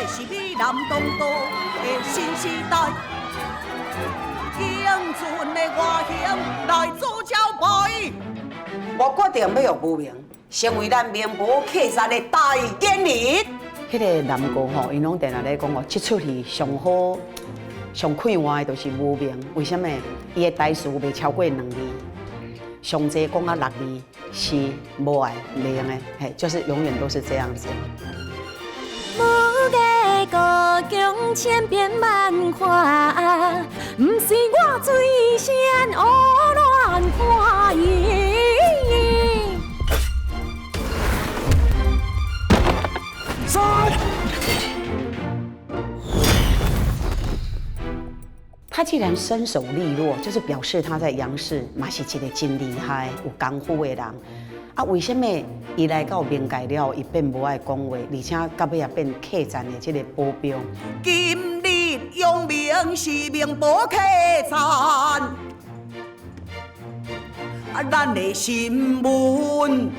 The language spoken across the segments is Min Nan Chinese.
是美南當道的新時代，英俊的外形來做招牌。我決定欲予無名成為咱明婆客棧的代言人。彼个南國吼，𪜶攏定定咧講哦，這齣戲上好、上快活的就是無名。為啥物？伊的台詞袂超過兩字，上濟講啊六字是無愛袂用的，嘿，就是永遠都是這樣子。武藝高強千變萬化，毋是我最先胡亂看伊。三。他既然身手利落，就是表示他在陽世嘛是一個真厲害、有功夫的人。啊，為啥物伊來到冥界了後，伊變無愛講話，而且到尾也變客棧的這個保鏢？今日揚名是明婆客棧，啊，咱的新聞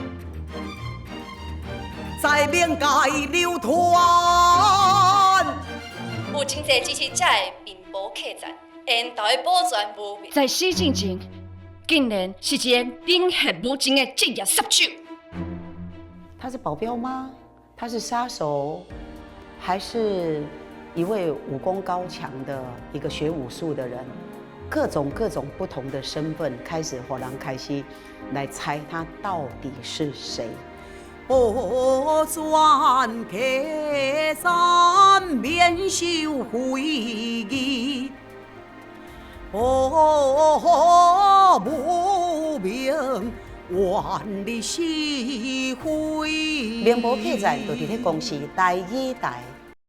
在冥界流傳。有真濟支持者的明婆客棧，緣投的保全無名。在死進前，竟然是一个冷血無情的職業殺手。他是保鏢嗎？他是殺手，還是一位武功高強的一個學武術的人？各種各種不同的身份，開始予人開始來猜他到底是誰。保全客棧免受非議，哦，無名遠離是非。明婆客棧就佇咧公視台語台。